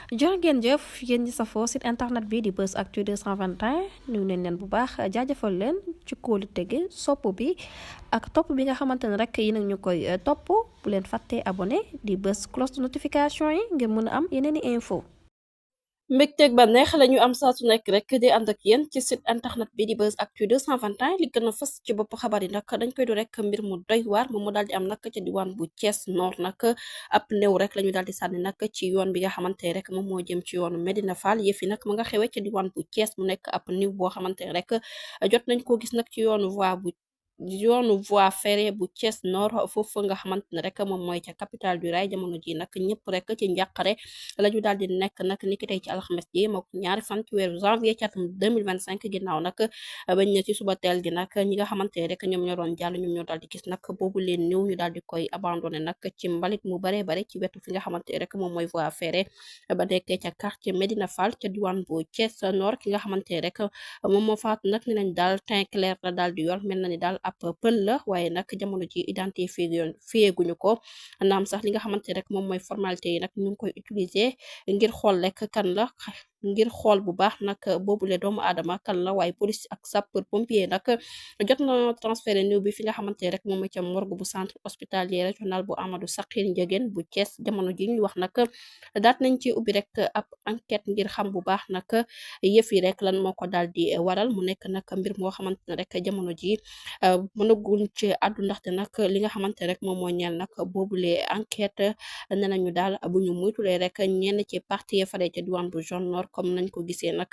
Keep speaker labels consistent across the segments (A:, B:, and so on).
A: jërë ngeen jëf yéen ñi safoo site internet bi di Buzz Actu 221 nuyu nañ leen bu baax jaajëfal leen ci kóolu tege sopp bi ak topp bi nga xamante ne rek yi nag ñu koy topp bu leen fàttee abonné di bës cloche de notification yi ngir mën a am yeneen i info mbégteeg ba neex la ñu am saa su nekk rek di ànd ak yéen ci site internet bi di Buzz Actu 221 li gën a fës ci bopp xabar yi nag dañ koy do rek mbir mu doy waar moom mu daal di am nag ca diwaan bu Thiès Nord nag ab néew rek la ñu daal di sànni nag ci yoon bi nga xamante rek moom moo jëm ci yoonu Medina Fall yëf yi nag mu nga xewee ca diwaan bu Thiès mu nekk ab néew boo xamante rek jot nañ koo gis nag ci yoonu voie ferrée bu Thiès Nord foofu nga xamante ne rek moom mooy ca capitale du rail jamono ji nag ñëpp rek ci njàqare la ñu daal di nekk nag niki tey ci alxames ji moo ñaari fan ci weeru janvier ci atum 2025 ginnaaw nag bañ na ci suba teel gi nag ñi nga xamante ne rek ñoom ñoo doon jàll ñoom ñoo daal di gis nag boobu leen néew ñu daal di koy abandonné nag ci mbalit mu bare bare ci wetu fi nga xamante ne rek moom mooy voie ferrée ba nekkee ca quartier Medina Fall ca diwaan bu Thiès Nord ki nga xamante ne rek moom moo faatu nag ni nañ daal teint clair la daal di yor mel na ni daal ab pël la waaye nag jamono ji identifié guñu ko naam sax li nga xamante rek moom mooy formalité yi nag ñu ngi koy utiliser ngir xool rek kan la ngir xool bu baax nag boobule doomu aadama kan la waaye police ak sapeur pompier nag jot na transféré néew bi fi nga xamante rek moom mooy ca morgue bu centre hospitalier régional bu Amadou Sakhir Ndiéguène bu Thiès jamono ji ñuy wax nag daat nañ ci ubbi rek ab enquête ngir xam bu baax nag yëf yi rek lan moo ko daal di waral mu nekk nag mbir moo xamante ne rek jamono ji mënaguñ ci àddu ndaxte nag li nga xamante rek moom moo ñeel nag boobule enquête ne nañu daal bu ñu muytulee rek ñenn ci parti ya fare ca diwaan bu Zone Nord comme nañ ko gisee nag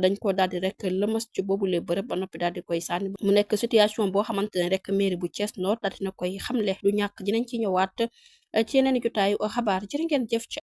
A: dañ ko daal di rek lëmas ci boobule bërëb ba noppi daal di koy sànni mu nekk situation boo xamante ne rek mairie bu Thiès Nord daal dina koy xamle du ñàkk dinañ ci ñëwaat ci yeneen i jotaayu xabaar jërë ngeen jëf ci